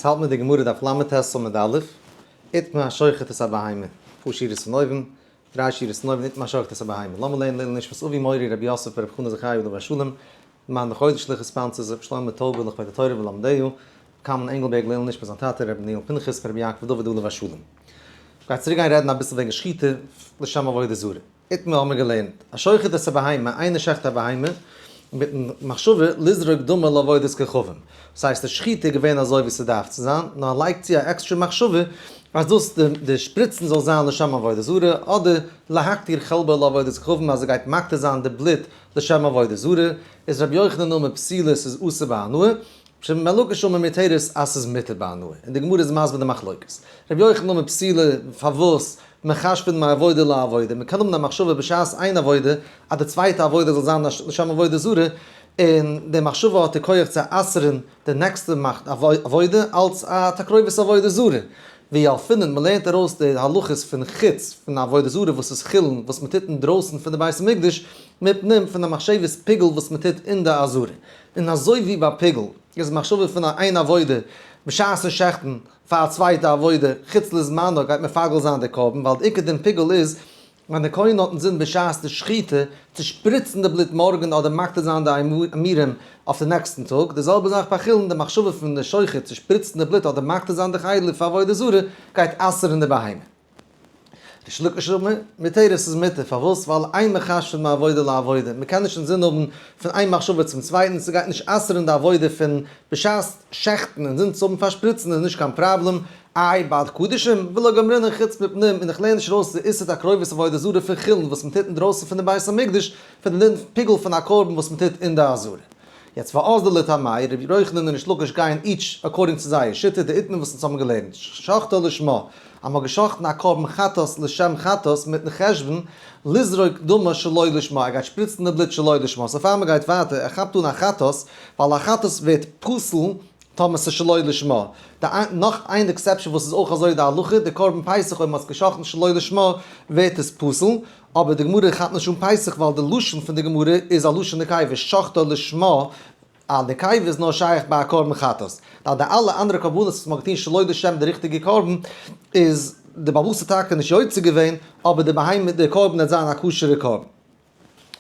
האלט מיר די גמרא דף לט עמוד א', איתמר השוחט את הבהמה, פאר שורות פון אויבן, דריי שורות פון אויבן, איתמר השוחט את הבהמה, לאמיר לערנען לעילוי נשמת אבי מורי רבי יוסף ברב חנא זכרי' עליו השלום, למען די חודש שליחות sponsors רבי שלמה טויבער לכבוד התורה ולומדיה, קלמן ענגלבערג לעילוי נשמת זיין טאטע רבי דניאל פנחס ברבי יעקב דוד עליו השלום. כ'גיי צוריק גיין רעדן אביסל וועגן שחיטה לשם עבודה זרה. איתמר האמיר געלערנט, השוחט את הבהמה, איינער שעכט א בהמה, מיטן מחשבה לזרוק דמה לעבודת כוכבים. דאס הייסט די שחיטה איז געווען אזוי ווי ס'דארף צו זיין, נאר ער לייגט צו א עקסטרע מחשבה אז דאס די שפריצן זאל זיין לשם עבודה זרה, אדער להקטיר חלבה לעבודת כוכבים אז ער גייט מקטיר זיין די בלוט לשם עבודה זרה, איז רבי יוחנן אמר פסולה ס'איז אסור בהנאה, שמעון בן לקיש אמר מותרת אז ס'איז מותר בהנאה, און די גמרא איז מסביר די מחלוקת. רבי יוחנן אמר פסולה פארוואס מחשבין מעבודה לעבודה, מ'קען האבן א מחשבה בשעת איין עבודה אז די צווייטע עבודה זאל זיין לשם עבודה זרה, און די מחשבה האט די כח צו אסר'ן די נעקסטע עבודה אלס א תקרובת עבודה זרה. וילפינן, מ'לערנט ארויס די הלכות פון חוץ פון עבודה זרה וואס איז חולין וואס מ'טוט אינדרויסן פון די בית המקדש, מפנים פון די מחשבת פיגול וואס מ'טוט אין די עזרה. און אזוי ווי ביי פיגול איז מחשבה פון א איין עבודה בשעת'ן שעכטן פאר א צווייטע עבודה חוץ לזמנו גייט מפגל זיין די קרבן ווייל די עיקר דין פיגול איז ווען די כהן האט אינזין בשעת די שחיטה צו שפריצן די בלוט מארגן אדער מקטיר זיין די אימורים אויף די נעקסטן טאג, די זעלבע זאך ביי חולין די מחשבה פון די שוחט צו שפריצן די בלוט אדער מקטיר זיין די חלב פאר עבודה זרה גייט אסר'ן די בהמה. ריש לקיש אמר, מותרת איז מותר, פארוואס? ווייל אין מחשבין מעבודה לעבודה, מען קען נישט אינזין האבן פון איין מחשבה צום צווייטן, ס'גייט נישט אסר'ן די עבודה פון בשעת שעכטן, אינזין צו האבן פאר שפריצן איז נישט קיין פראבלעם, איי ביי קדשים, ולא גמרינן חוץ מפנים, און איך לערן נישט ארויס די איסור תקרובת עבודה זרה פון חולין וואס מען טוט אינדרויסן פון די בית המקדש, פון די דין פיגול פון א קרבן וואס מען טוט אין די עזרה. יעצט ואזדו לטעמייהו, רבי יוחנן און ריש לקיש גייען each according צו זייער שיטה, דאיתמר וואס אונז האבן געלערנט, שחטו לשמה, אז מ'האט געשחט'ן א קרבן חטאת לשם חטאת מיטן חשבון לזרוק דמה שלא לשמה, ער גייט שפריצן די בלוט שלא לשמה, so פאר מ'גייט ווייטער, ער כאפט אן א חטאת, ווייל א חטאת ווערט פסול טאמער ס'איז שלא לשמה. די נאך איין exception וואס איז אויך אזוי די הלכה, די קרבן פסח אויב מ'האט עס געשחט'ן שלא לשמה ווערט עס פסול, אבער די גמרא כאפט נישט אן פסח ווייל די לשון פון די גמרא איז א לשון נקבה, שחטו לשמה, א נקבה איז נאר שייך ביי א קרבן חטאת, ווייל די אלע אנדערע קרבנות וואס מ'האט געטון שלא לשם די ריכטיגע קרבן איז די בעל הבית טאקע נישט יוצא געווען, אבער די בהמה די קרבן וועט זיין א כשר'ע קרבן.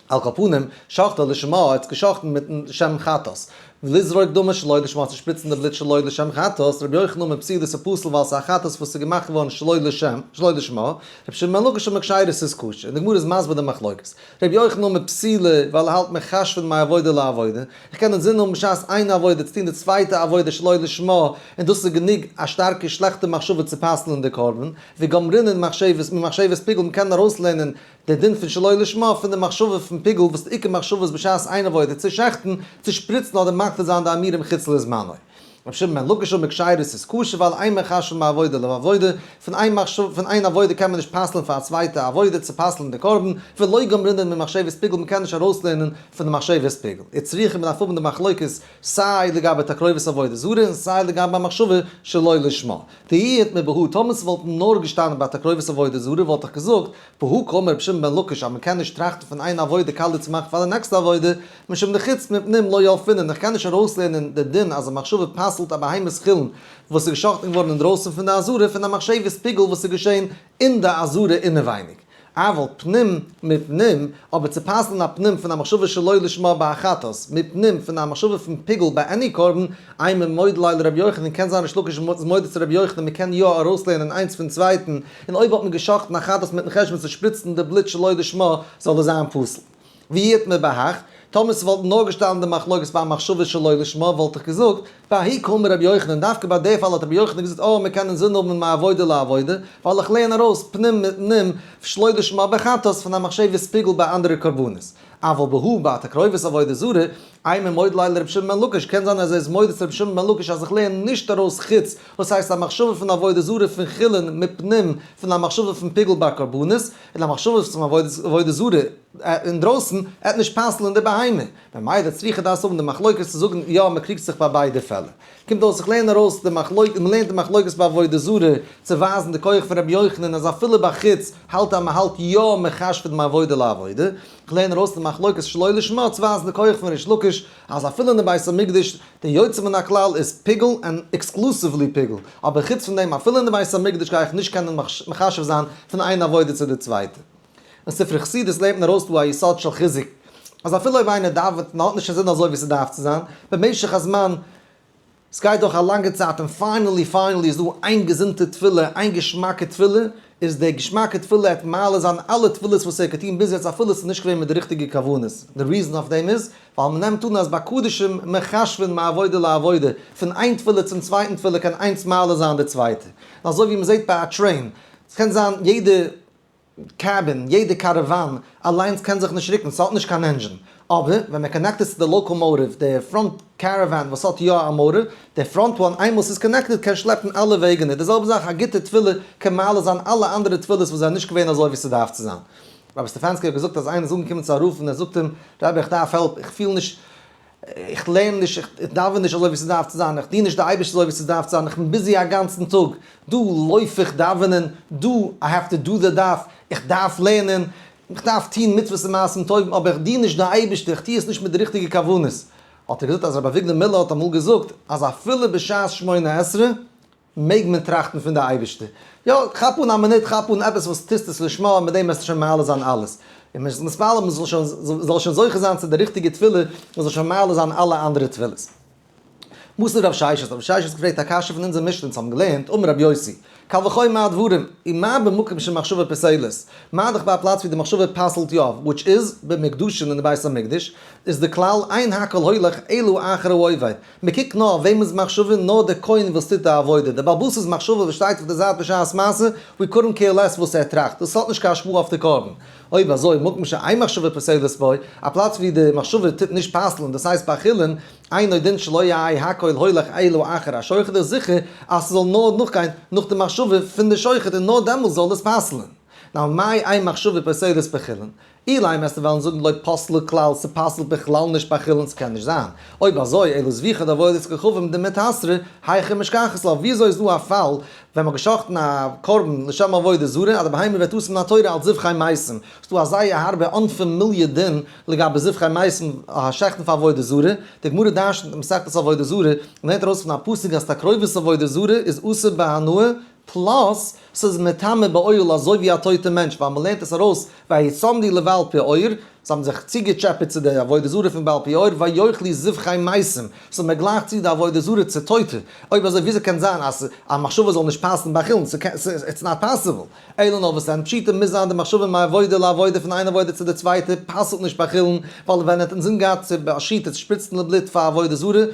על כל פנים, שחטו לשמה האט עס געשחט'ן מיט'ן שם חטאת. ולזרוק דמה שלא לשמה צו שפריצן די בלוט שלא לשם חטאת, רבי יוחנן אמר פסולה ס'פסול ווייל ס'איז א חטאת וואס איז געמאכט געווארן שלא לשם, שלא לשמה, רבי שמעון בן לקיש אמר כשרה ס'איז כשר, און די גמרא איז מסביר די מחלוקת. רבי יוחנן אמר פסולה ווייל ער האלט מחשבין מעבודה לעבודה, איך קען אינזין האבן בשעת איין עבודה צו טון די צווייטע עבודה שלא לשמה, און דאס איז גענוג א שטארקע שלעכטע מחשבה צו פסל'ן די קרבן, וגמרינן מחשבת ממחשבת פיגול מ'קען ארויסלערנען די דין פון שלא לשמה פון די מחשבה פון פיגול וואס די עיקר מחשבה איז בשעת איין עבודה צו שעכטן, צו שפריצן אדער מקטיר זיין די אימורים חוץ לזמנו. רבי שמעון בן לקיש אמר כשרה ס'איז כשר ווייל אין מחשבין מעבודה לעבודה, פון איין מחשבה פון איין עבודה קען מען נישט פסל'ן פאר א צווייטע עבודה צו פסל'ן די קרבן, ולא גמרינן ממחשבת פיגול מ'קען נישט ארויסלערנען פון די מחשבת פיגול. וצריכא מ'דארף האבן די מחלוקת סיי לגבי תקרובת עבודה זרה און סיי לגבי מחשבה שלא לשמה. דאי איתמר בהא טאמער ס'וואלט נאר געשטאנען ביי תקרובת עבודה זרה וואלט איך געזאגט בהא קאמר רבי שמעון בן לקיש אז מ'קען נישט טראכטן פון איין עבודה קאליע צו מאכן פאר די נעקסטע עבודה משום דחוץ מפנים לא ילפינן איך קען נישט ארויסלערנען די דין אז א מחשבה פסל'ט א בהמת חולין וואס איז געשאכטן געווארן אינדרויסן פון די עזרה פון א מחשבת פיגול וואס איז געשען אין די עזרה אינעווייניג. אבל פנים מפנים, אבער צו פסל'ן א פנים פון א מחשבה שלא לשמה ביי א חטאת, מפנים פון א מחשבה פון פיגול ביי any קרבן, אימא מודה ליה לרבי יוחנן, קען זיין ריש לקיש איז מודה צו רבי יוחנן מ'קען יא ארויסלערנען איינס פון צווייטן, און אויב האט מען גע'שחט'ן א חטאת מיט'ן חשבון צו שפריצן די בלוט שלא לשמה זאל עס זיין פסול. ואי איתמר בהך, טאמער ס'וואלט נאר געשטאנען די מחלוקת ביי מחשבה שלא לשמה וואלט איך געזאגט, בההיא קאמר רבי יוחנן, דווקא ביי די פאל האט רבי יוחנן געזאגט אה מ'קען אינזין האבן מעבודה לעבודה, ווייל איך לערן ארויס פנים מפנים שלא לשמה בחטאת פון א מחשבת פיגול ביי אנדערע קרבנות. אבל בהא ביי תקרובת עבודה זרה, אימא מודה ליה לרבי שמעון בן לקיש, קען זיין אז ער איז מודה צו רבי שמעון בן לקיש אז איך לערן נישט ארויס חוץ וואס הייסט א מחשבה פון עבודה זרה פון חולין מפנים פון א מחשבה פון פיגול ביי קרבנות, און א מחשבה פון עבודה זרה אינדרויסן עט נישט פסל'ן די בהמה, ממילא צריכא דאס האבן די מחלוקת צו זאגן יא מ'קריגט זיך ביי ביידע פעלער. קומט אויס איך לערן ארויס די מחלוקת, מען לערנט די מחלוקת ביי עבודה זרה צו ווייזן די כח פון רבי יוחנן אז אפילו ביי חוץ האלט אז מען האלט יא מחשב'ט מעבודה לעבודה. איך לערן ארויס די מחלוקת שלא לשמה צו ווייזן די כח פון ריש לקיש אז אפילו אין די בית המקדש די יוצא מן הכלל איז פיגול and exclusively פיגול, אבער חוץ פון דעם אפילו אין די בית המקדש גיי איך נישט קענען מחשב זיין פון איין עבודה צו די צווייטע. אין ספרי חסידות לערנט מען ארויס דא א יסוד של חיזוק, אז אפילו אויב איינער דאווענט און האט נישט אינזין אזוי ווי ס'דארף צו זיין, במשך הזמן, ס'גייט דורך א לאנגע צייט און finally finally איז דא איין געזונטע תפילה, איין געשמאקע תפילה, איז די געשמאקע תפילה העט מעלה זיין אלע תפילות וואס ער האט געטון ביז יעצט אפילו ס'איז נישט געווען מיט די ריכטיגע כוונות. די reason אויף דעם איז, ווייל מ'נעמט אן אז ביי קדשים מחשבין מעבודה לעבודה, פון איין תפילה צום צווייטן תפילה קען איינס מעלה זיין די צווייטע. און אזוי ווי מ'זעט ביי א train, ס'קען זיין יעדע cabin, יעדע caravan אליינס קען זיך נישט רוקן, ס'האט נישט קיין engine. אבער ווען מען connect עס צו די locomotive, די front caravan וואס האט יא א motor, די front one איינמאל ס'איז connected קען שלעפן אלע וועגענער. די זעלבע זאך א גוטע תפילה קען מעלה זיין אלע אנדערע תפילות וואס זענען נישט געווען אזוי ווי ס'דארף צו זיין. רבי סטעפאנסקי האט געזאגט אז איינער איז אנגעקומען צו א רב און ער זאגט אים, רבי איך דארף help, איך פיל נישט, איך לערן נישט, איך דאווען נישט אזוי ווי ס'דארף צו זיין, איך דין נישט די אייבערשטער אזוי ווי ס'דארף צו זיין, איך בין busy א גאנצן טאג, דא לויף איך דאווענען, דא I have to do the דף, איך דארף לערנען, איך דארף טון מצוות און מעשים טובים, אבער איך דין נישט די אייבערשטער, איך טו עס נישט מיט די ריכטיגע כוונות. האט ער געזאגט אז רבי אביגדור מילער האט אמאל געזאגט אז אפילו בשעת שמונה עשרה מעג מען טראכטן פון די אייבערשטער. יא, כאפ אן א מינוט, כאפ אן עפעס וואס טוסט עס לשמה און מיט דעם וועסטו שוין מעלה זיין אלעס. און מען איז מתפלל מען זאל שוין זאל שוין זוכה זיין צו די ריכטיגע תפילה, מען זאל שוין מעלה זיין אלע אנדערע תפילות. מתיב רב ששת, רב ששת האט געפרעגט א קשיא פון אונזער משנה, אונז האבן געלערנט, אמר רבי יוסי, קל וחומר הדברים, ומה במקום שמחשבה פוסלת, מה דאך ביי א פלאץ ווי די מחשבה פסל'ט יא, which is, במקדשין אין די בית המקדש, איז די כלל אין הכל הולך אלא אחר העובד, מען קוקט נאר אויף וועמענס מחשבה, נאר דער כהן וואס טוט די עבודה, דער בעל הבית'ס מחשבה וואס שטייט אויף די זייט בשעת מעשה, we couldn't care less וואס ער טראכט, דאס האט נישט קיין השפעה אויף די קרבן. אויב אזוי, מקום שאין מחשבה פוסלת בו, א פלאץ ווי די מחשבה טוט נישט פסל'ן, דאס הייסט ביי חולין, אינו דין שלא יהא הכל הולך אלא אחר השוחט, איז זיכער אז ס'זאל נאר נאכגיין נאך די מחשבה פון די שוחט און נאר דעמאלס זאל עס פסל'ן. נאר מאי אין מחשבה פוסלת בחולין? אילימא וועסטו וועלן זאגן לא פסלה כלל, ס'פסל'ט בכלל נישט ביי חולין, ס'קען נישט זיין. אויב אזוי, אלא זביחה דעבודת כוכבים דמיתסרא, היכי משכחת לה, וויאזוי איז דא א פאל ווען מ'האט גע'שחט'ן א קרבן לשם עבודה זרה אז די בהמה ווערט אסור מן התורה אלס זבחי מתים? ס'דא א זייער הארבע unfamiliar דין לגבי זבחי מתים שעכטן פאר עבודה זרה, די גמרא דרש'נט אין מסכת עבודה זרה און לערנט ארויס פון א פסוק אז תקרובת עבודה זרה איז אסור בהנאה, plus ס'איז מטמא באוהל אזוי ווי א טויטע מענטש ווייל מ'לערנט עס ארויס ויצמדו לבעל פעור, זיי האבן זיך צוגעטשעפעט צו די עבודה זרה פון בעל פעור ויאכלו זבחי מתים, so מ'גלייכט צו די עבודה זרה צו טויטע, אויב אזוי וויאזוי קען זיין אז א מחשבה זאל נישט פאסן ביי חולין, it's not possible, אלא נאר וואס דען פשיטא מוז זיין די מחשבה מעבודה לעבודה פון איין עבודה צו די צווייטע פסל'ט נישט ביי חולין, ווייל ווען ער האט אינזין געהאט צו באשיטע צו שפריצן די בלוט פאר עבודה זרה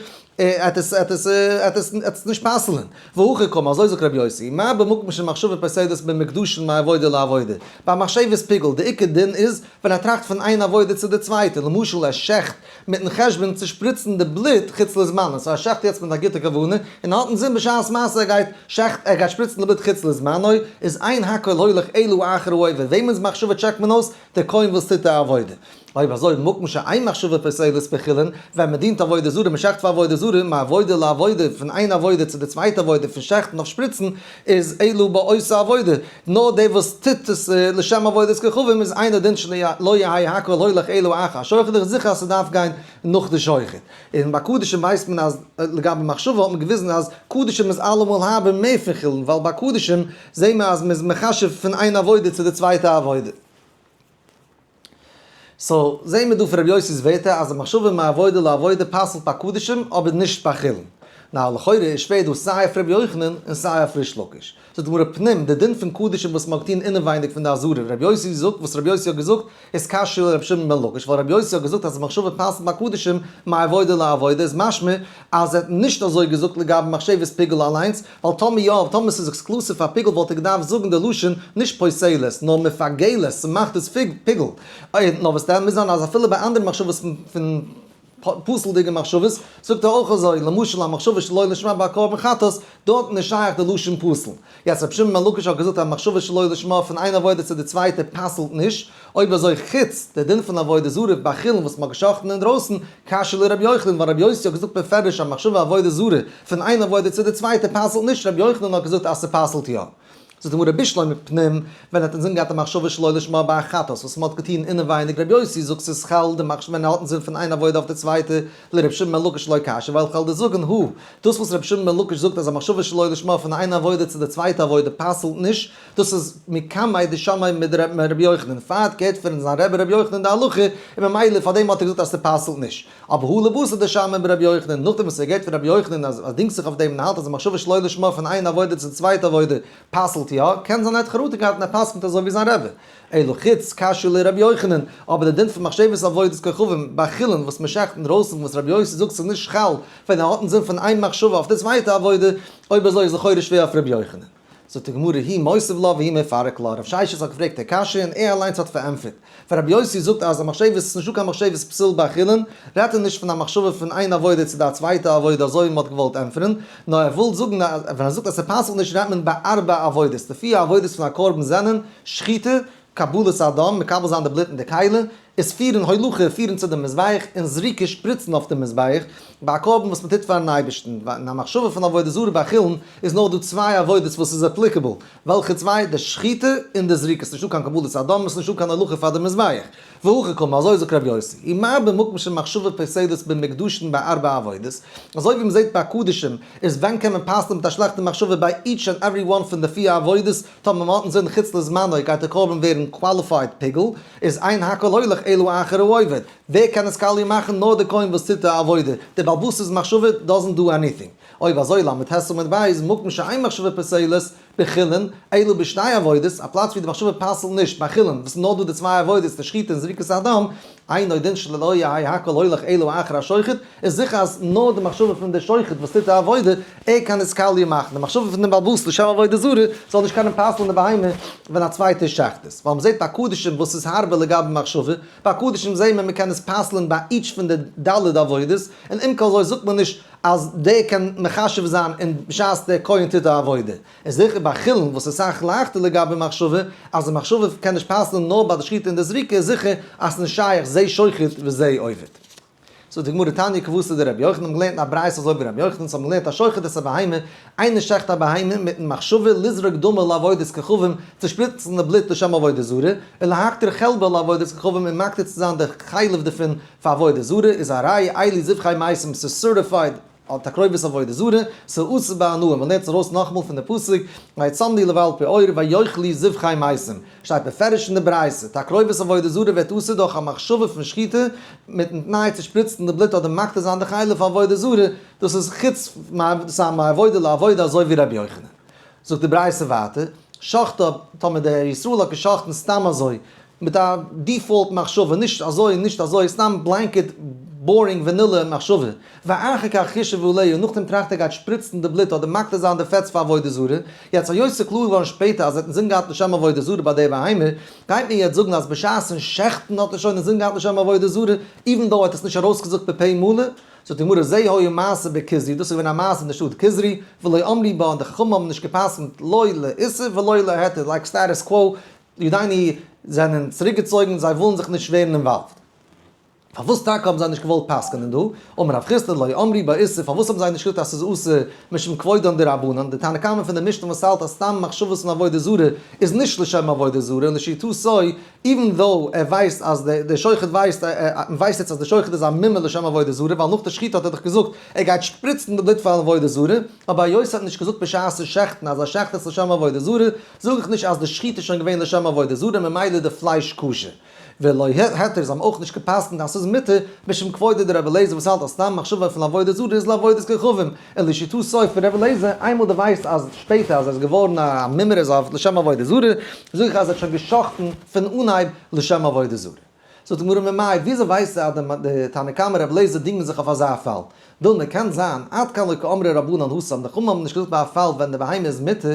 עט עס עט עס עט עס עט עס נישט פסל'ן. והכי קאמר, אזוי זאגט רבי יוסי, מה במקום שמחשבה פוסלת במקדשין מעבודה לעבודה. ביי מחשבת פיגול, די עיקר דין איז ווען ער טראכט פון איין עבודה צו די צווייטע, למשל ער שעכט מיטן חשבון צו שפריצן די בלוט חוץ לזמנו, so ער שעכט יעצט מיט א גוטע כוונה, און האט אינזין בשעת מעשה ער גייט שעכט ער גייט שפריצן די בלוט חוץ לזמנו, איז אין הכל הולך אלא אחר העובד, וועמענס מחשבה טשעקט מען אויס? דער כהן וואס טוט די עבודה. אויב אזוי מקום שאין מחשבה פוסלת בחולין, ווען מען דינט עבודה זרה, מען שעכט פאר עבודה זרה, מעבודה לעבודה, פון איין עבודה צו די צווייטע עבודה, פון שעכטן אויף שפריצן, איז אלא בעושה עבודה, נאר דער וואס טוט עס לשם עבודת כוכבים איז אינו דין שלא יהא הכל הולך אלא אחר השוחט, איז זיכער אז ס'דארף גיין נאך די שוחט. און ביי קדשים ווייסט מען אז לגבי מחשבה האט מען געוויזן אז קדשים איז אלעמאל הארבער מער פון חולין, ווייל ביי קדשים זעהן מיר אז מ'איז מחשב פון איין עבודה צו די צווייטע עבודה. so זעהן מיר דא פון רבי יוסי'ס ווערטער אז די מחשבה מעבודה לעבודה פסל'ט ביי קדשים אבער נישט ביי חולין. now לכאורה איז שווער דא סיי אויף רבי יוחנן און סיי אויף ריש לקיש. זאגט די גמרא פנים, די דין פון קדשים וואס מ'האט געטון אינעווייניג פון די עזרה, רבי יוסי זאגט וואס רבי יוסי האט געזאגט איז קשיא לרבי שמעון בן לקיש, ווייל רבי יוסי האט געזאגט אז די מחשבה פסל'ט ביי קדשים מעבודה לעבודה איז משמע אז ער האט נישט אזוי געזאגט לגבי מחשבת פיגול אליינס, ווייל טאמער יא, טאמער ס'איז exclusive פאר פיגול וואלט ער געדארפט זאגן די לשון נישט פוסלת, נאר מפגלת, ס'מאכט עס פיגול. אוי, נאר וואס דען מוז זיין אז אפילו ביי אנדערע מחשבות פון. פסול'דיגע מחשבות, זאגט ער אויך אזוי, למשל א מחשבה שלא לשמה ביי קרבן חטאת, דארטן איז שייך די לשון פסול. יעצט רבי שמעון בן לקיש האט געזאגט אז מחשבה שלא לשמה פון איין עבודה צו די צווייטע פסל'ט נישט, אויב אזוי חוץ די דין פון עבודה זרה ביי חולין וואס מ'האט גע'שחט'ן אינדרויסן, קשיא לרבי יוחנן, ווייל רבי יוסי האט געזאגט בפירוש אז מחשבה עבודה זרה פון איין עבודה צו די צווייטע פסל'ט נישט, רבי יוחנן האט געזאגט אז ס'פסל'ט יא. זאגט די גמרא בשלמא פנים, ווען האט אינזין געהאט א מחשבה שלא לשמה ביי א חטאת וואס מ'האט געטון אינעווייניג, רבי יוסי זאגט ס'איז חל די מחשבה ווען ער האט אינזין פון איין עבודה אויף די צווייטע, לרבי שמעון בן לקיש לא קשיא, ווייל כ'וועל דיר זאגן הא, דאס וואס רבי שמעון בן לקיש זאגט אז א מחשבה שלא לשמה פון איין עבודה צו די צווייטע עבודה פסל'ט נישט, דאס איז מקמי דשמעיה מרבי יוחנן, פאר האט געהערט פון זיין רבי רבי יוחנן די הלכה, און ממילא פאר דעם האט ער געזאגט אז ס'פסל'ט נישט. אבער הא לבתר דשמעיה מרבי יוחנן, נאכדעם וואס ער געהערט פון רבי יוחנן אז ער דינגט זיך אויף דעם און האלט אז א מחשבה שלא לשמה פון איין עבודה צו די צווייטע עבודה פסל'ט יא, קען זיין ער האט חרטה געהאט און ער פסק'נט אזוי ווי זיין רבי. אלא חוץ קשיא לרבי יוחנן, אבער די דין פון מחשבת עבודת כוכבים ביי חולין וואס מ'שחט אינדרויסן וואס רבי יוסי זאגט ס'איז נישט חל ווען ער האט אינזין פון איין מחשבה אויף די צווייטע עבודה, אויב אזוי איז לכאורה שווער אויף רבי יוחנן. זאגט די גמרא הוא מותיב לה והוא מפרק לה, רב ששת האט געפרעגט די קשיא און ער אליינס האט פארענטפערט, ווען רבי יוסי זאגט אז א מחשבת ס'איז נישטא קיין מחשבת פסול ביי חולין, רעדט ער נישט פון א מחשבה פון איין עבודה צו די א צווייטע עבודה אזוי ווי מ'האט געוואלט ענטפערן, נאר ער וויל זאגן אז ווען ער זאגט אז ס'פסל'ט נישט רעדט מען ביי ארבע עבודות, די פיר עבודות פון א קרבן זענען, שחיטה, קבלת הדם, מקבל זיין די בלוט אין די כלי, איז פירן הולכה, פירן צו דעם מזבח, און זריקה, שפריצן אויף דעם מזבח, ביי א קרבן וואס מען טוט פארן אייבערשטן, אין א מחשבה פון עבודה זרה ביי חולין, איז נאר דא צוויי עבודות וואס איז applicable, וועלכע צוויי? די שחיטה און די זריקה, ס'נישטא קיין קבלת הדם, עס איז נישטא קיין הולכה פאר די מזבח. והכי קאמר, אזוי זאגט רבי יוסי, ומה במקום שמחשבה פוסלת במוקדשין בארבע עבודות, אזוי ווי מען זעט ביי קדשים, איז ווען קען מען פסל'ן מיט א שלעכטע מחשבה ביי each and every one פון די פיר עבודות, טאמער מען האט אינזין חוץ לזמנו גייט דער קרבן ווערן qualified פיגול, איז אין הכל הולך אלא אחר העובד, ווער קען עס קאליע מאכן נאר דער כהן וואס טוט די עבודה, דער בעל הבית'ס מחשבה doesn't do anything. אויב אזוי ל"ט עמוד ב', מקום שאין מחשבה פוסלת בחולין, אלא בשתי עבודות, א פלאץ ווי די מחשבה פסל'ט נישט ביי חולין, וואס איז נאר דא די צוויי עבודות די שחיטה און זריקת הדם, אינו דין שלא יהא הכל הולך אלא אחר השוחט, איז זיכער אז נאר די מחשבה פון די שוחט וואס טוט די עבודה, ער קען עס קאליע מאכן, די מחשבה פון דעם בעל הבית לשם עבודה זרה, זאל נישט קענען פסל'ן די בהמה ווען א צווייטער שעכט עס, ווייל מ'זעט ביי קדשים וואס איז הארבער לגבי מחשבה, ביי קדשים זעהן מיר מ'קען עס פסל'ן ביי each פון די ד' עבודות, און עם כל זאת זאגט מען נישט אז דער קען מחשב זיין אין בשעת דער כהן טוט די עבודה. איז זיכער ביי חולין וואס איז סאך לייכטער לגבי מחשבה, אז די מחשבה קען נישט פסל'ן נאר ביי די שחיטה און די זריקה איז זיכער אז ס'נישט שייך זה שוחט וזה עובד. זאגט די גמרא תניא כוותיה דרבי יוחנן האבן געלערנט אין א ברייתא אזוי ווי רבי יוחנן האבן געלערנט השוחט את הבהמה, איינער שעכט א בהמה מיטן מחשבה לזרוק דמה לעבודת כוכבים צו שפריצן די בלוט לשם עבודה זרה, ולהקטיר חלבה לעבודת כוכבים און מקטיר צו זיין די חלב דערפון פאר עבודה זרה, איז הרי אלו זבחי מתים ס'איז certified תקרובת עבודה זרה, ס'אסור בהנאה, מ'לערנט עס ארויס נאכאמאל פון די פסוק, ויצמדו לבעל פעור ויאכלו זבחי מתים, שטייט בפירוש אין די ברייתא, תקרובת עבודה זרה ווערט אסור דורך א מחשבה פון שחיטה, מיטן תנאי צו שפריצן די בלוט אדער מקטיר זיין די חלב פאר עבודה זרה, דאס איז חוץ מעבודה לעבודה אזוי ווי רבי יוחנן. זאגט די ברייתא ווייטער, שחטה, טאמער דער ישראל האט געשחט'ן סתם אזוי, מיט א default מחשבה, נישט אזוי און נישט אזוי, סתם blanket boring vanilla מחשבה, ואחר כך חישב עליה, און נאכדעם טראכט ער גייט שפריצן די בלוט אדער מקטיר זיין די פעטס פאר עבודה זרה, יעצט היות ס'איז קלאר געווארן שפעטער אז ער האט אינזין געהאט לשם עבודה זרה ביי די בהמה, גייט מען יעצט זאגן אז בשעת'ן שעכטן האט ער שוין אינזין געהאט לשם עבודה זרה, even though ער האט עס נישט ארויסגעזאגט בפה מלא? זאגט די גמרא זה היה מעשה בכוזרי, דאס איז געווען א מעשה אין די שטאט כוזרי, ולא אמרו בה, און די חכמים האבן נישט גע'פסק'נט לא לאיסור ולא להיתר, like status quo, יודעני זענען צוריקגעצויגן, זיי ווילן זיך נישט ווערן involved. פארוואס טאקע האבן זיי נישט געוואלט פסק'נען דא? אמר רב חסדא לא אמרו באיסור, פארוואס האבן זיי נישט געזאגט אז ס'איז אסור משום כבודן דרבנן, די תנא קמא פון די משנה וואס האלט אז סתם מחשבות פון עבודה זרה איז נישט לשם עבודה זרה און לשיטתו even though ער ווייסט אז דער שוחט ווייסט, מען ווייסט יעצט אז דער שוחט איז א מומר לשם עבודה זרה, ווייל נאך די שחיטה האט ער דאך געזאגט ער גייט שפריצן די בלוט פאר עבודה זרה, אבער היות ער האט נישט געזאגט בשעת'ן שעכטן אז ער שעכט עס לשם עבודה זרה, זאג איך נישט אז די שחיטה איז שוין געווען לשם עבודה זרה ממילא איז די פלייש כשר. ולא היתר, זיי האבן אויך נישט גע'פסק'נט אז ס'איז מותר, משום כבודו דרבי אליעזר וואס האלט אז סתם מחשבה פון עבודה זרה איז לעבודת כוכבים, און לשיטתו פון רבי אליעזר, איינמאל דו ווייסט אז שפעטער אז ער איז געווארן א מומר איז אויף לשם עבודה זרה, זאג איך אז ער האט שוין גע'שחט'ן פון אנהייב לשם עבודה זרה. זאגט די גמרא ממאי, וויאזוי ווייסטו אז די תנא קמא רבי אליעזר דינגען זיך אויף אזא פאל? דילמא קען זיין, עד כאן לא קאמרי רבנן התם, די חכמים האבן נישט געזאגט ביי א פאל ווען די בהמה איז מותר,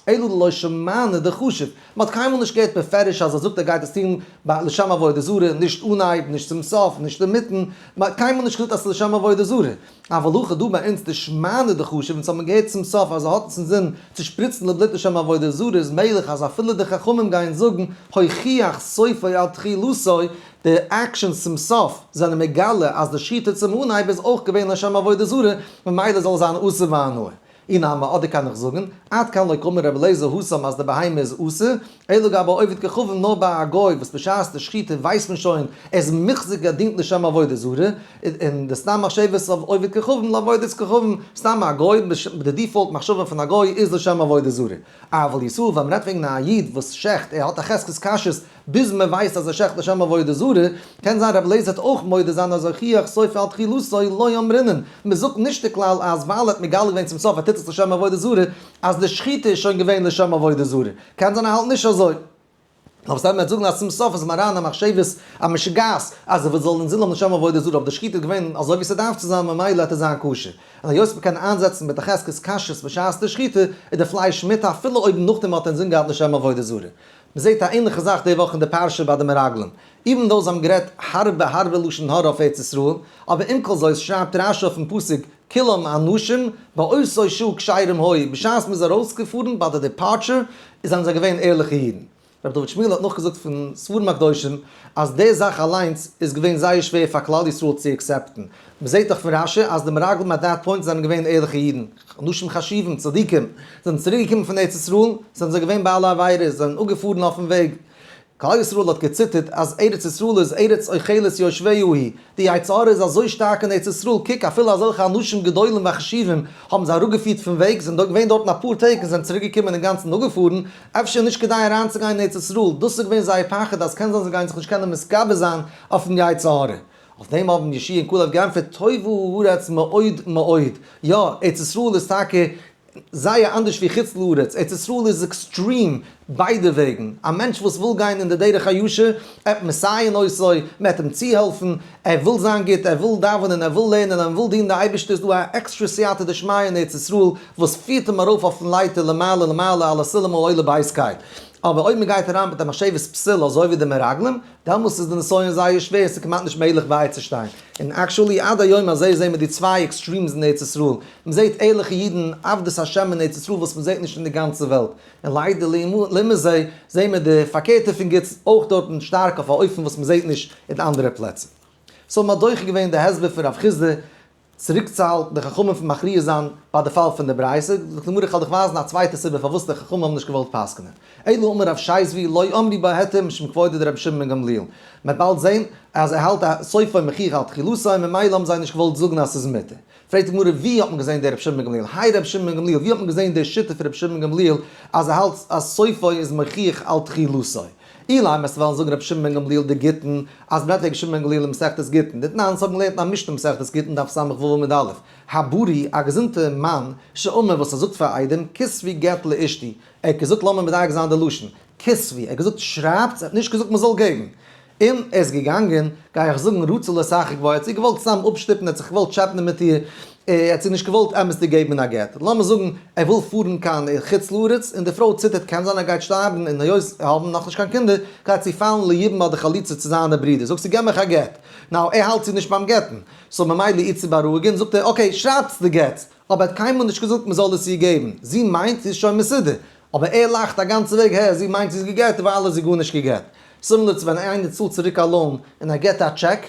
אלא דלא שמענא דחשיב, מען האט קיינמאל נישט געהערט בפירוש אז ער זאגט ער גייט עס טון לשם עבודה זרה, נישט אנהייב, נישט צום סוף, נישט אינמיטן, מען האט קיינמאל נישט געזאגט אז ס'איז לשם עבודה זרה. אבל הכא דא ביי אונז דשמענא דחשיב, אונז האבן געהערט צום סוף אז ער האט עס אינזין צו שפריצן די בלוט לשם עבודה זרה איז מעגליך אז אפילו די חכמים גייען זאגן הוכיח סופו על תחילתו, די actions צום סוף זענען מגלה אז די שחיטה צום אנהייב איז אויך געווען לשם עבודה זרה, ממילא זאל עס זיין אסור בהנאה. אי נמי, אדער קען איך זאגן, עד כאן לא קאמר רבי אליעזר התם אז די בהמה איז אסור, אלא גבי עובד כוכבים נאר ביי א גוי וואס בשעת די שחיטה ווייסט מען שוין ער איז מוחזק ער דינט לשם עבודה זרה, און די סתם מחשבת אויף עובד כוכבים לעבודת כוכבים, סתם א גוי, די default מחשבה פון א גוי איז לשם עבודה זרה. אבל ישראל ווען מ'רעדט וועגן א איד וואס שעכט ער האט א חזקת כשרות ביז מ'ווייסט אז ער שעכט לשם עבודה זרה, קען זיין רבי אליעזר וועט אויך מודה זיין אז הוכיח סופו על תחילתו לא אמרינן, מ'זאגט נישט די כלל אז ווייל ער האט מגלה געווען צום סוף ער טוט עס לשם עבודה זרה אז די שחיטה איז שוין געווען לשם עבודה זרה, קען זיין ער האלט נישט אזוי. נאר וואס דען מ'וועט זאגן אז צום סוף איז מרן א מחשבת א משוגעת אז ער זאל אינזין האבן לשם עבודה זרה אבער די שחיטה איז געווען אזוי ווי ס'דארף צו זיין ממילא וועט עס זיין כשר. און היות מ'קען איינזעצן מיט א חזקת כשרות בשעת די שחיטה איז די פלייש מותר אפילו אויב נאכדעם האט ער אינזין געהאט לשם עבודה זרה. מ'זעט א ענליכע זאך די וואך אין די פרשה ביי די מרגלים. even though זיי האבן גערעדט הארבע הארבע לשון הרע אויף ארץ ישראל, אבער עם כל זאת שרייבט רשי אויפן פסוק כולם אנשים באותו שעה כשרים היו, בשעת מ'איז ארויסגעפארן ביי די departure זענען זיי געווען ערליכע אידן. רבי דוד שמואל האט נאכגעזאגט פון ספרים הקדושים אז די זאך אליינס איז געווען זייער שווער פאר כלל ישראל צו accept ן. מ'זעט דאך פון רשי אז די מרגלים at that point זענען געווען ערליכע אידן, אנשים חשובים, צדיקים, זענען צוריק געקומען פון ארץ ישראל, זענען זיי געווען בעלי עבירות, זענען אפגעפארן אויפן וועג. כלל ישראל האט געציטערט אז ארץ ישראל איז ארץ אוכלת יושביה היא, די יצר הרע איז אזוי שטארק אין ארץ ישראל, קוק אפילו אזעלכע אנשים גדולים וחשובים האבן זיי אראפגעפירט פון וועג, זענען דארט געווען דארטן אפאר טעג און זענען צוריק געקומען אינגאנצן אפגעפארן, אפשר נישט כדאי אריינצוגיין אין ארץ ישראל, דאס איז געווען זייער פחד אז קען זיין זיי גייען זיך נישט קענען מתגבר זיין אויפן יצר הרע. אויף דעם האבן יהושע און כלב געענטפערט טובה הארץ מאוד מאוד, יא, ארץ ישראל איז טאקע זייער אנדערש ווי חוץ לארץ, ארץ ישראל איז extreme ביידע וועגן, א מענטש וואס וויל גיין אין די דרך הישר, עט מסייעין אותו, מען עט אים צוהעלפן, ער וויל זיין גוט, ער וויל דאווענען, ער וויל לערנען, ער וויל דינען די אייבערשטער, איז דא א עקסטרע סייעתא דשמיא אין ארץ ישראל וואס פירט אים ארויף אויפן לייטער למעלה למעלה על הסולם העולה בית קל. אבער אויב מען גייט אריין מיט א מחשבת פסול אזוי ווי די מרגלים, דעמאלס איז די נסיון זייער שווער, ס'איז כמעט נישט מעגליך בייצושטיין. און actually עד היום הזה זעהן מיר די צוויי extremes אין ארץ ישראל. מען זעהט ערליכע אידן עבדות השם אין ארץ ישראל וואס מען זעהט נישט אין די גאנצע וועלט. און ליידער לעומת זה זעהן מיר די פארקערטע פון גוטס אויך דארטן שטארק אויף א אופן וואס מען זעהט נישט אין אנדערע פלעצער. so מען האט דוחה געווען די הסבר פון רב חסדא צוריקצוהאלטן די חכמים פון מכריע זיין ביי די פאל פון די ברייתא, זאגט די גמרא איך וועל דיך ווייזן א צווייטע סיבה פארוואס די חכמים האבן נישט געוואלט פסק'נען, אלא אמר רב שזבי לא אמרו בהיתר משום כבודו דרבי שמעון בן גמליאל, מען וועט באלד זען אז ער האלט אז סופו מוכיח על תחילתו ממילא האבן זיי נישט געוואלט זאגן אז ס'איז מותר. פרעגט די גמרא ווי האט מען געזען די רבי שמעון בן גמליאל, הי רבי שמעון בן גמליאל, ווי האט מען געזען די שיטה פון רבי שמעון בן גמליאל אז ער האלט אז סופו איז מוכיח על תחילתו? אילימא וועסטו וועלן זאגן רבי שמעון בן גמליאל דגיטין, אז מ'רעדט וועגן שמעון בן גמליאל אין מסכת גיטין, דתנן, אונז האבן געלערנט אין א משנה מסכת גיטין דף ס"ו עמוד א', הבריא, א געזונטע מאן, שאמר וואס ער זאגט פאר עדים, כתבו גט לאשתי, ער האט געזאגט לאמיר מדייק זיין די לשון, כתבו, ער האט געזאגט שרייבטס, ער האט נישט געזאגט מ'זאל געבן. און ער איז געגאנגען, גיי איך זאגן רצה לשחק בה, ער האט זי געוואלט סתם אפשטופן, ער האט זיך געוואלט טשעפענען מיט איר, ער האט זי נישט געוואלט אמת'דיג געבן א גט. לאמיר זאגן ער וויל פארן קיין חוץ לארץ, און די פרוי ציטערט קען זיין ער גייט שטארבן, און היות זיי האבן נאכנישט קיין קינדער, גייט זי פאלן ליבום אדער חליצה צו זיינע ברידער, זאגט זי געב מיך א גט. now ער האלט זי נישט ביים גט'ן, so ממילא איר צו בארואיגן זאגט ער okay שרייבטס די גט, אבער ער האט קיינמאל נישט געזאגט מען זאל עס איר געבן, זי מיינט זי איז שוין מסודר, אבער ער לאכט א גאנצע וועג הע זי מיינט זי איז גע'גט דערווייל איז זי גארנישט גע'גט. similar צו ווען איינער צאלט צוריק א loan און ער געט א טשעק,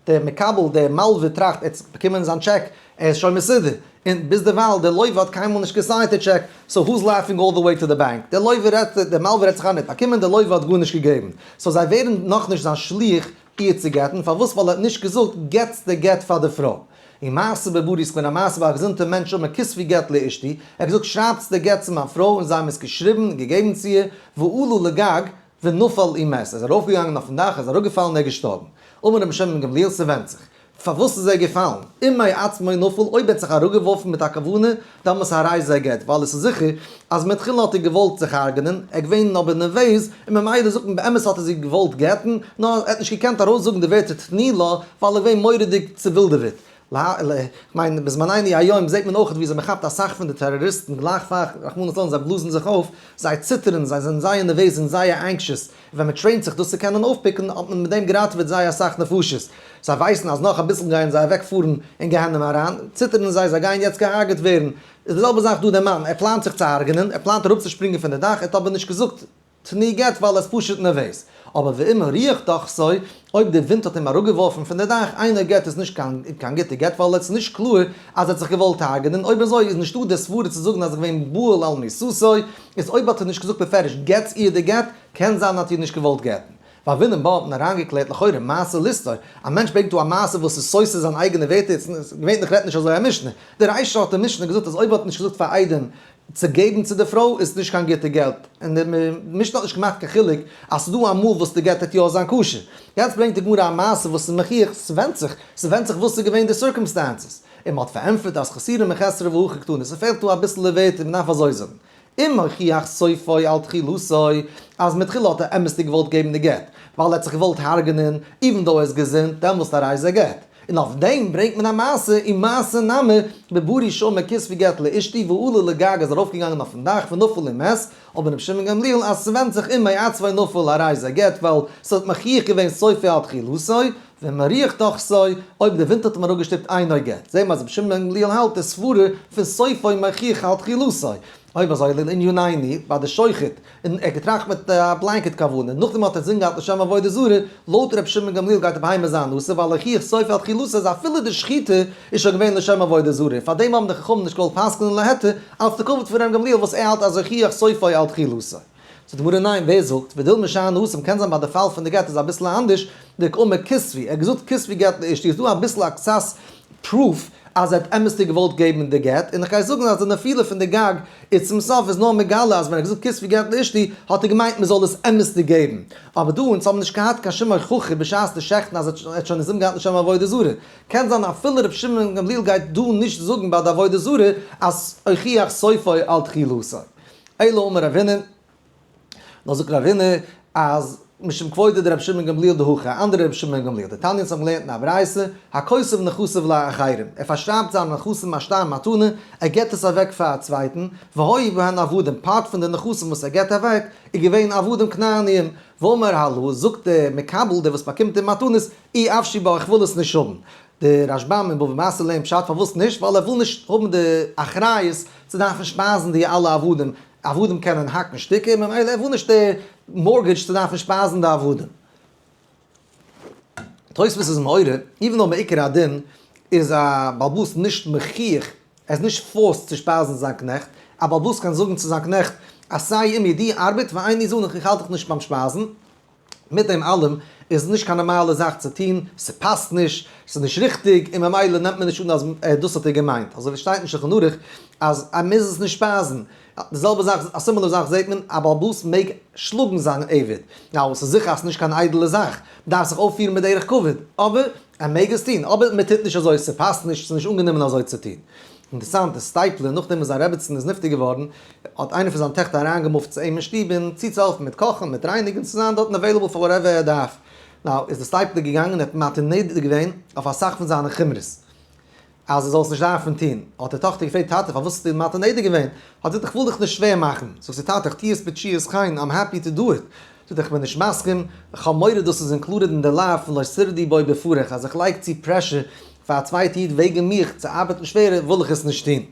דער מקבל דער מלווה טראכט ער האט באקומען זיין טשעק ער איז שוין מסודר, און ביזדערווייל דער לווה האט קיינמאל נישט געסיינט די טשעק, so who's laughing all the way to the bank, דער לווה רעדט דער מלווה רעדט זיך איין ער האט באקומען דער לווה האט גארנישט געגעבן, so זיי ווערן נאכנישט זיין שליח איר צו גט'ן, פארוואס ווייל ער האט נישט געזאגט גט'ס די גט פאר די פרוי. און מעשה בבריא איז געווען א מעשה ביי א געזונטע מענטש אמר כתבו גט לאשתי, ער האט געזאגט שרייבטס די גט צו מיין פרוי און זיי האבן עס געשריבן און געגעבן צו איר, ועלה לגג ונפל ומת, ער איז ארויפגעגאנגען אויפן דאך, ער איז אראפגעפאלן און ער איז געשטארבן. אמר רבי שמעון בן גמליאל ס'ווענדט זיך. פארוואס איז ער געפאלן? אם מעצמו נפל, אויב ער האט זיך אראפגעווארפן מיט א כוונה, דאמאלס הרי זה גט, ווייל עס איז זיכער אז מתחילה האט ער געוואלט זיך הרג'נען, ער געווען אבער נערוועז, און ממילא זאגט מען באמת האט ער זי געוואלט גט'ן, נאר ער האט נישט געקענט ארויסזאגן די ווערטער תני לה, ווייל ער געווען מורא'דיג צעווילדעוועט. כ'מיין בזמנינו היום זעט מען אויך וויאזוי מ'כאפט אסאך פון די טעראריסטן גלייך פאר רחמנא לצלן זיי בלאזן זיך אויף, זיי ציטערן, זיי זענען זייער נערוועז און זייער anxious, און ווען מ' train ט זיך דאס צו קענען אויפפיקן האט מען מיט דעם געראטעוועט זייער אסאך נפשות. זיי ווייסן אז נאך אביסל גייען זיי אוועק פארן אין גיהנום אריין, ציטערן זיי, זיי גייען יעצט געהארגעט ווערן. איז די זעלבע זאך דא דער מאן, ער פלאנט זיך צו הרג'נען, ער פלאנט אראפצושפרינגען פון די דאך, ער האט אבער נישט געזאגט תנו גט ווייל ער איז פשוט נערוועז. אבער ואם הרוח דחתו, אויב די ווינט האט אים אראפגעווארפן פון די דאך, אינו גט איז נישט קיין קיין גוטע גט ווייל עס איז נישט קלאר אז ער האט זיך געוואלט הרג'נען, אויב אזוי איז נישטא די סברה צו זאגן אז ער איז געווען בהול על מיתתו, איז אויב האט ער נישט געזאגט בפירוש גט'ס איר די גט, קען זיין האט איר נישט געוואלט גט'ן. והוינן בה האט מען אריינגעקלערט לכאורה מעשה לסתור, א מענטש ברענגט דא א מעשה וואס איז סותר זיין אייגענע ווערטער, געווענליך רעדט נישט אזוי א משנה, די רישא האט די משנה געזאגט אז אויב האט נישט געזאגט פאר עדים צו געבן צו די פרוי איז נישט קיין גוטע גט, און די משנה האט נישט געמאכט קיין חילוק אז ס'איז דא אמאל וואס די גט העט יא זיין כשר. יעצט ברענגט די גמרא א מעשה וואס איז מוכיח ס'ווענדט זיך, ס'ווענדט זיך וואס איז געווען די circumstances, און מ'האט פארענטפערט אז חסורי מחסרא והכי קתני, ס'פעלט דא אביסל די ווערטער מ'דארף אזוי זאגן, אם הוכיח סופו על תחילתו, אז מתחילה האט ער אמת'דיג געוואלט געבן די גט, ווייל ער האט זיך געוואלט הרג'נען, even though ער איז געזונט, דעמאלסט הרי זה גט. און אויף דעם ברענגט מען א מעשה, ומעשה נמי, בבריא שאמר כתבו גט לאשתי ועלה לגג איז ארויפגעגאנגען אויפן דאך ונפל ומת, אמר רבי שמעון גמליאל אז ס'ווענדט זיך אם מעצמו נפל הרי זה גט ווייל ס'האט מוכיח געווען סופו על תחילתו, ואם הרוח דחתו, אויב די ווינט האט אים אראפגעשטופט אינו גט. זעהן מיר אז רבי שמעון גמליאל האלט די סברה פון סופו מוכיח על תחילתו. אויב אזוי לענינינו, ביי די שוחט, און ער האט געטראכט מיט א blanket כוונה, נאכדעם האט ער אינזין געהאט לשם עבודה זרה, לויט ר' שמעון גמליאל גייט די בהמה זיין אסור, ווייל הוכיח סופו על תחילתו אז אפילו די שחיטה איז שוין געווען לשם עבודה זרה, און פארדעם האבן די חכמים נישט געוואלט פסק'נען להיתר, אלס די כבוד פון ר' גמליאל וואס ער האלט אז הוכיח סופו על תחילתו. זאגט די גמרא ניין, ווער זאגט, ודילמא שאני התם, קען זיין ביי די פאל פון די גט איז אביסל אנדערש, דקאמר כתבו, ער האט געזאגט כתבו גט לאשתי איז דא אביסל א קצת proof אז ער האט אמת'דיג געוואלט געבן די גט, און איך גיי זאגן אז די נפילה פון די גג איז צום סוף איז נאר מגלה אז ווען ער האט געזאגט כתבו גט לאשתי האט ער געמיינט מען זאל עס אמת'דיג געבן, אבער דא אונז האבן נישט געהאט קיין שום הוכחה בשעת די שעכטן אז ער האט שוין אינזין געהאט לשם עבודה זרה, קען זיין אפילו ר' שמעון גמליאל גייט דא נישט זאגן ביי די עבודה זרה אז הוכיח סופו על תחילתו. אלא אמר רב הונא. נאר זאגט רב הונא אז משום כבודו דרבי שמעון גמליאל דהכא, א אנדערע רבי שמעון גמליאל, דתניא אונז האבן געלערנט אין א ברייתא, הכותב נכסיו לאחרים, ער פארשרייבט זיינע נכסים א שטר מתנה, ער געבט עס אוועק פאר א צווייטן, והיו בהן עבדים, part פון די נכסים וואס ער געבט אוועק, איז געווען עבדים כנעניים, ואמר הלאה, זאגט דער מקבל, דער וואס באקומט די מתנות, אי אפשי בה איך וויל עס נישט האבן. דער רשב"ם אין בבא בתרא לערנט פשט פארוואס נישט, ווייל ער וויל נישט האבן די אחריות צו דארפן שפייזן די אלע עבדים, עבדים קענען האקן שטיקער, ממילא ער וויל נישט די mortgage צו דארפן שפייזן די עבדים. תוספות איז מעורר, even though מעיקר הדין איז א בעל הבית נישט מוכרח, ער איז נישט forced צו שפייזן זיין קנעכט, א בעל הבית קען זאגן צו זיין קנעכט, עשה עמי דו ארבעט ואיני זנך איך האלט דיך נישט ביים שפייזן, מיט דעם אלעם איז עס נישט קיין נארמאלע זאך צו טון, ס'פאסט נישט, ס'איז נישט ריכטיג, און ממילא נעמט מען נישט אן אז דאס האט ער געמיינט, אזוי ווי שטייט אין שולחן ערוך אז ער מוז עס נישט שפייזן. די זעלבע זאך, א similar זאך זעט מען, א בעל הבית מעג שלאגן זיין עבד, now ס'איז זיכער אז ס'איז נישט קיין איידעלע זאך, מ'דארף זיך אויפפירן מיט דרך כבוד, אבער ער מעג עס טון, אבער מ'טוט נישט אזוי, ס'פאסט נישט, ס'איז נישט אנגענומען אזוי צו טון. אינטערסאנט, די סטייפלער, נאכדעם וואס זיין רעבעצן איז נפטר געווארן, האט איינע פון זיינע טעכטער אריינגעמופט צו אים אין שטוב און צוצוהעלפן מיט קאכן, מיט רייניגן, צו זיין דארטן available פאר whatever ער דארף. now, איז די סטייפלער געגאנגען און האט מתיר נדר געווען אויף אסאך פון זיינע חומרות, אז ער זאל עס נישט דארפן טון. האט די טאכטער געפרעגט, טאטע, פארוואס האסטו מתיר נדר געווען? האט ער געזאגט, איך וויל דיך נישט שווער מאכן. זאגט זי, טאטע, איך טו עס בתשואת חן, I'm happy to do it. זאגט ער, איך בין נישט מסכים, איך האב מורא דאס איז included אין די לאו פון לא תרדו בו בפרך, אז איך לייג צו pressure פאר א צווייטע איד וועגן מיך צו ארבעטן שווערער וויל איך עס נישט טון.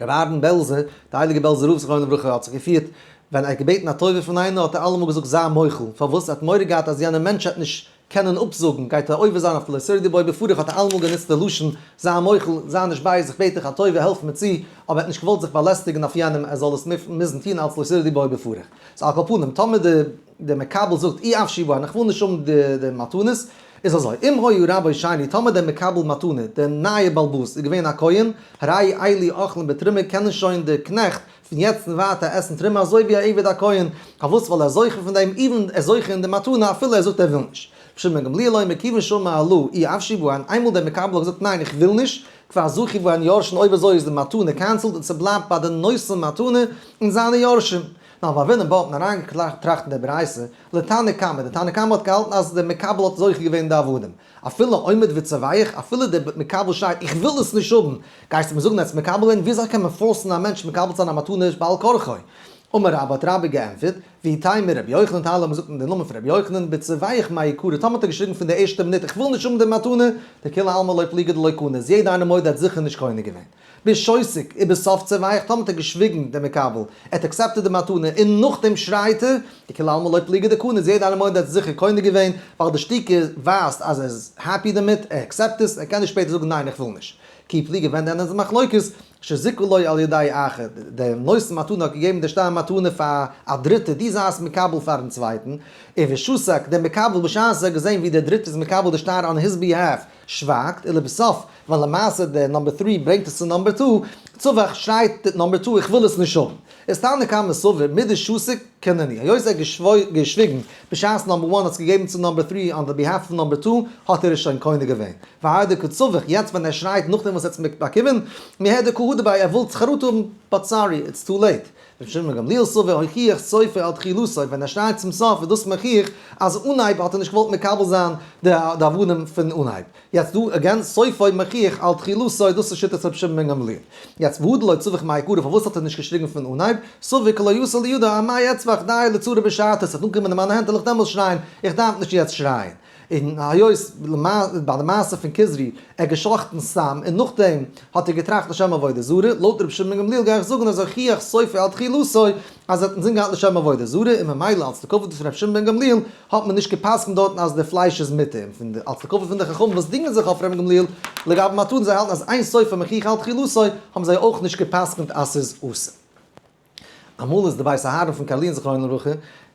רבי אהרן בעלזער, דער הייליגער בעלזער רב זכרונו לברכה האט זיך געפירט, ווען ער האט געבעטן א טובה פון איינער האט ער אלעמאל געזאגט זיי מוחל, פארוואס? ער האט מורא געהאט אז יענער מענטש וועט נישט קענען אפזאגן, גייט ער עובר זיין אויף לא תרדו בו בפרך האט ער אלעמאל גענוצט די לשון זיי מוחל, זיי נישט בייז, איך בעט דיך א טובה העלף מיר צו, אבער ער האט נישט געוואלט זיך באלעסטיגן אויף יענעם ער זאל עס מוזן טון אלץ לא תרדו בו בפרך. סאו על כל פנים, טאמער די דער מקבל זאגט אי אפשי בהן איך וויל נישט האבן די מתנות, איז אזוי, אם היה רבו שני, טאמער דער מקבל מתנה, דער נייער בעל הבית, איז געווען א כהן, הרי אלו אוכלין בתרומה קענען שוין די קנעכט פון יעצט און ווייטער עסן תרומה אזוי ווי א עבד א כהן, פארוואס ווייל ער איז זוכה פון דעם, even ער איז זוכה אין די מתנה אפילו ער זאגט ער וויל נישט. ר' שמעון גמליאל אומר כיוון שאמר הלא אי אפשי בהן, איינמאל דער מקבל האט געזאגט ניין איך וויל נישט, כבר זכו בהן יורשין אויב אזוי איז די מתנה cancelled און ס'בלייבט ביי די נותן מתנה און זיינע יורשים. נאר והוינן בה האט מען אריינגעטראכט אין דער ברייתא, לתנא קמא, דער תנא קמא האט געהאלטן אז דער מקבל האט זוכה געווען די עבדים. אפילו עומד וצווח, אפילו דער מקבל שרייט איך וויל עס נישט האבן, גייסטו מיר זאגן ער האט עס מקבל געווען? וויאזוי קען מען force ן א מענטש מקבל צו זיין א מתנה בעל כרחו? אמר רבה האט רבה געענטפערט, ואיתימא רבי יוחנן טייל האבן געזאגט אין די נאמען פון רבי יוחנן, בצווח מעיקרא, טאמער האט ער געשריגן פון די ערשטע מינוט איך וויל נישט האבן די מתנה, דכולי עלמא לא פליגי דלא קנה, איז יעדער איינער מודה ער האט זיכער נישט קונה געווען. בשותק ובסוף צווח, טאמער האט ער געשוויגן דער מקבל, ער האט accepted די מתנה, און נאכדעם שרייט ער, דכולי עלמא לא פליגי דקנה, איז יעדער איינער מודה ער האט זיכער קונה געווען, ווייל די שתיקה ווייזט אז ער איז happy דערמיט, ער accept עס, ער קען נישט שפעטער זאגן ניין איך וויל נישט. כי פליגי ווען דען איז מחלוקת, שזיכו לו על ידי אחר, דער נותן מתנה האט געגעבן די שטר מתנה פאר א דריטער, דו זייסט מקבל פארן צווייטן, און ושתק, דער מקבל בשעת ער האט געזען ווי דער דריטער איז מקבל די שטר on his behalf, שווייגט, ולבסוף, ווען למעשה דער number three ברענגט עס צו number two, צווח שרייט דער number two איך וויל עס נישט האבן. איז תנא קמא סבר מדשתיק קנינהו, היות ער האט געשוויגן בשעת number one האט עס געגעבן צו number three on the behalf פון number two, האט ער עס שוין קונה געווען. והאי דקא צווח, יעצט ווען ער שרייט נאכדעם וואס ער האט עס באקומען, מיהדר קא הדר ביה, ער וויל חרטה האבן, but sorry, it's too late. רבי שמעון בן גמליאל סבר הוכיח סופו על תחילתו, ווען ער שרייט צום סוף איז דאס מוכיח אז אנהייב האט ער נישט געוואלט מקבל זיין די עבדים פון אנהייב. יעצט דא again סופו מוכיח על תחילתו, דאס איז שיטת רבי שמעון בן גמליאל. יעצט והא דלא צווח מעיקרא, פארוואס האט ער נישט געשריגן פון אנהייב? סבר כי לא אתי לידיה אמאי אצווח דיו לצרה בשעתה, ס'וועט אנקומען אין מיינע הענט וועל איך דעמאלס שרייען, איך דארף נישט יעצט שרייען. און היות ביי די מעשה פון כוזרי ער האט געשחט'ן סתם און נאכדעם האט ער געטראכט לשם עבודה זרה, לויט רבי שמעון בן גמליאל גיי איך זאגן אז הוכיח סופו על תחילתו אז ער האט אינזין געהאט לשם עבודה זרה און ממילא אלס די כבוד פון רבי שמעון בן גמליאל האט מען נישט גע'פסק'נט דארטן אז די פלייש איז מותר, און פון די אלס די כבוד פון די חכמים וואס דינגען זיך אויף רבי גמליאל לגבי מתנות זיי האלטן אז אין סופו מוכיח על תחילתו האבן זיי אויך נישט גע'פסק'נט אז ס'איז אסור. אמאל איז די בית אהרן פון קארלין זכרונו לברכה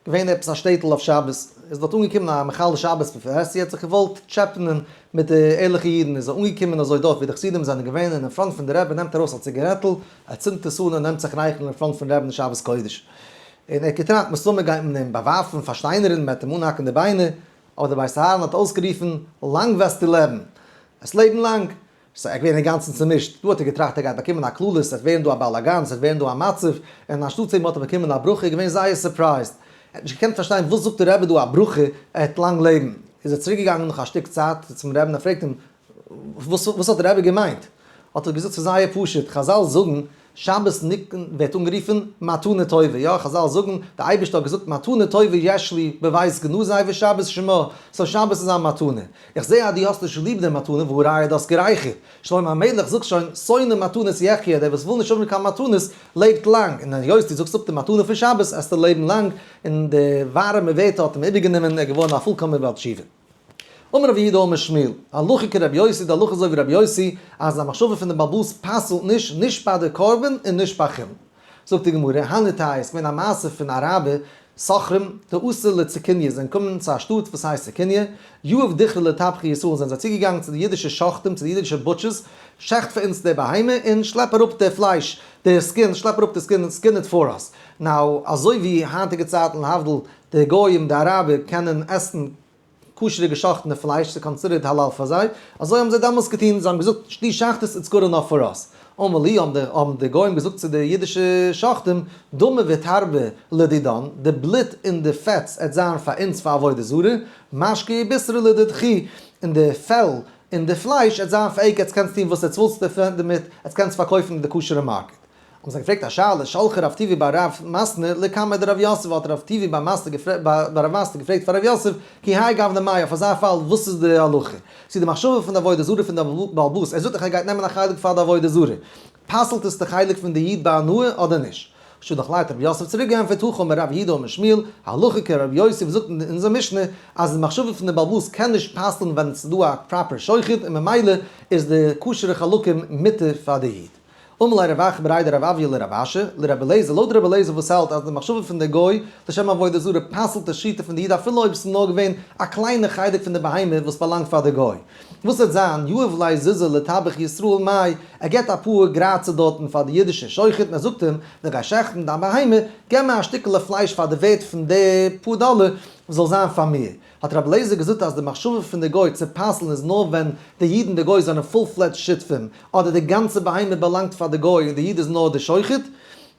געווען עפעס א שטעטל אויף שבת, איז דארט אנגעקומען א מחלל שבת בפרהסיא האט זיך געוואלט טשעפענען מיט די ערליכע אידן, איז ער אנגעקומען אזוי דארט ווי די חסידים זענען געווען און אין front פון די רבי נעמט ארויס א ציגערעטל, ער צינדט עס אן און נעמט זיך רייכערן אין front פון רבי'ן שבת קודש, און ער האט געטראכט מסתמא גייט מען אים באווארפן, פארשטיינערן, מען וועט אים אנהאקן די ביינער, אבער די בית אהרן האט אויסגערופן, לאנג וועסטו לעבן! עס לעבן לאנג! ס'איז ער געווען אינגאנצן צומישט, דא האט ער געטראכט ער גייט באקומען א קללה, ס'וועט ווערן דא א באלאגאן, ס'וועט ווערן דא א מצב, און אנשטאט דעם האט ער באקומען א ברכה, איז געווען זייער surprised, ער האט נישט געקענט פארשטיין וואס זאגט דער רבי דא א ברכה, ער וועט לאנג לעבן, איז ער צוריק געגאנגען נאך א שטיק צייט צום רבי'ן און פרעגט אים, וואס וואס האט דער רבי געמיינט? האט ער געזאגט ס'איז זייער פשוט, חזל זאגן שבת ניקן ווערט אנגערופן מתנה טובה, יא חזל זאגן די אייבערשטער האט געזאגט מתנה טובה יש לי בבית גנזי ושבת שמה, so שבת איז א מתנה, איך זע אז דו האסט נישט ליב די מתנה והא ראיה דו האסט גערייכערט, שלמה המלך זאגט שוין שונא מתנות יחיה דער וואס וויל נישט האבן קיין מתנות לעבט לאנג, און היות דו זאגסט אפ די מתנה פון שבת עסטו לעבן לאנג, און די ווארעמע ווערטער האט אים איבערגענומען ער איז געווארן א פולקאמער בעל תשובה. אמר רב יהודה אמר שמואל, הלכה כרבי יוסי, די הלכה איז אזוי ווי רבי יוסי, אז א מחשבה פון די בעל הבית פסל'ט נישט, נישט ביי די קרבן און נישט ביי חולין. זאגט די גמרא, הנהו תיהוי, ס'איז געווען א מעשה פון אראבער סוחרים, דאתו לצקוניא, זענען געקומען צו א שטאט וואס הייסט צקוניא, יהב דיכרא לטבחי ישראל, זענען זיי צוגעגאנגען צו די אידישע שוחטים, צו די אידישע butchers, שעכט פאר אונז די בהמה און שלעפ אראפ די פלייש, די skin, שלעפ אראפ די skin, skin it for us. Now, אזוי ווי היינטיגע צייטן להבדיל, די גויים, די אראבער, קענען עסן כשר'ע געשאכטענע פלייש, ס'איז considered האלאל פאר זיי, אזוי האבן זיי דאמאלס געטון, זיי האבן געזאגט דו שעכט עס, it's good enough for us. אמרו להו, האבן די גויים געזאגט צו די אידישע שוחטים, דמא ותרבא לדידן, די בלוט און די פעטס עט זיין פאר אונז פאר עבודה זרה, משקא ובישרא לדידכו, און די פעל און די פלייש עט זיין פאר ענק, עטס קענטס טון וואס עטס ווילטס דערמיט, עטס קענטס פארקויפן אין די כשר'ע market. האבן זיי געפרעגט א שאלה, שלחה רב טובי' בר רב מתנה לקמיה דרב יוסף, האט רב טובי' בר רב מתנה געפרעגט פאר רב יוסף, כי האי גוונא מאי, אויף אזא פאל וואס איז די הלכה? צו די מחשבה פון די עבודה זרה פון די בעל הבית, ער זאגט דאך ער גייט נעמען א חלק פאר די עבודה זרה, פסל'ט עס די חלק פון די איד בהנאה אדער נישט? שלח ליה האט רב יוסף צוריק געענטפערט, הכי אמר רב יהודה אמר שמואל, הלכה כרב יוסי וואס זאגט אין אונזער משנה אז די מחשבה פון די בעל הבית קען נישט פסל'ן ווען עס איז דא א proper שוחט און ממילא איז די כשר'ע חלקים מותר פאר די איד. אמר ליה רב אחא בריה דרב אויא לרב אשי, לרבי אליעזר, לויט רבי אליעזר וואס האלט אז די מחשבה פון די גוי לשם עבודה זרה פסל'ט די שחיטה פון די איד אפילו אויב עס איז נאר געווען א קליינע חלק פון די בהמה וואס באלאנגט פאר די גוי. וואס וועט זיין, יהב ליה זוזי לטבח ישראל מאי, ער געבט אפאר גרייצער דארטן פאר די אידישע שוחט און ער זאגט אים, ווען גיי שעכטן דיין בהמה, געב מיר א שטיקעלע פלייש פאר די ווערט פון די פאר דאלער, זאל זיין פאר מיר. האט רבי אליעזר געזאגט אז די מחשבה פון די גוי צו פסל'ן איז נאר ווען די איד און די גוי זענען full fledged שותפים, אדער די גאנצע בהמה באלאנגט פאר די גוי און די איד איז נאר די שוחט.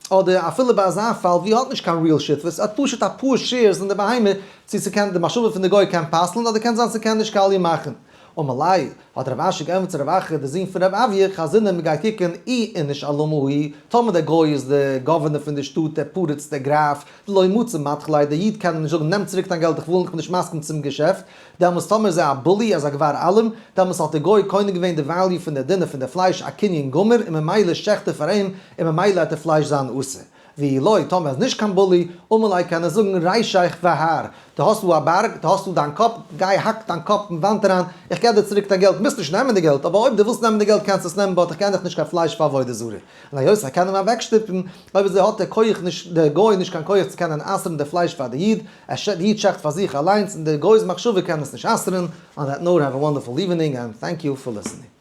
אדער אפילו ביי אזא פאל ווי ער האט נישט קיין real שותפות, ער האט פשוט אפאר shares אין די בהמה, צו ס'קען די מחשבה פון די גוי קען פסל'ן אדער קען זיין ס'קען נישט קאליע מאכן. אמר ליה, האט רב אשי געענטפערט צו רב אחא די זון פון רב אויא, חזינא מ'גייט קוקן אי איניש אלמא הוא, טאמער דער גוי איז די governor פון די שטאט, דער פריץ, דער גראף, דלא מצי מדחי ליה, דער איד קען אים נישט זאגן נעם צוריק דיין געלט איך וויל איך בין נישט מסכים צום געשעפט, דעמאלס טאמער איז ער א bully אזא גבר אלים, דעמאלס האט דער גוי קונה געווען די value פון דער דינער פון דער פלייש א קנין גמור און ממילא שעכט ער פאר אים און ממילא העט די פלייש זיין אסור. ואי לא, טאמער איז נישט קיין bully, אמר ליה קען ער זאגן רישך בהר, דו האסט דא א בארג, דו האסט דא דיין קאפ, גיי האק דיין קאפ אין וואנט אריין, איך געב דיר צוריק דיין געלט, מוזט נישט נעמען די געלט, אבער אויב דו ווילסט נעמען די געלט קענסטו עס נעמען but איך געב דיך נישט קיין פלייש פאר עבודה זרה. און היות ער קען אים אוועקשטופן, אויב אזוי האט דער כח נישט, דער גוי נישט קיין כח צו קענען אסר'ן די פלייש פאר די איד, ער די איד שעכט פאר זיך אליינס און דער גוי'ס מחשבה קען עס נישט אסר'ן, on that note have a wonderful evening and thank you for listening.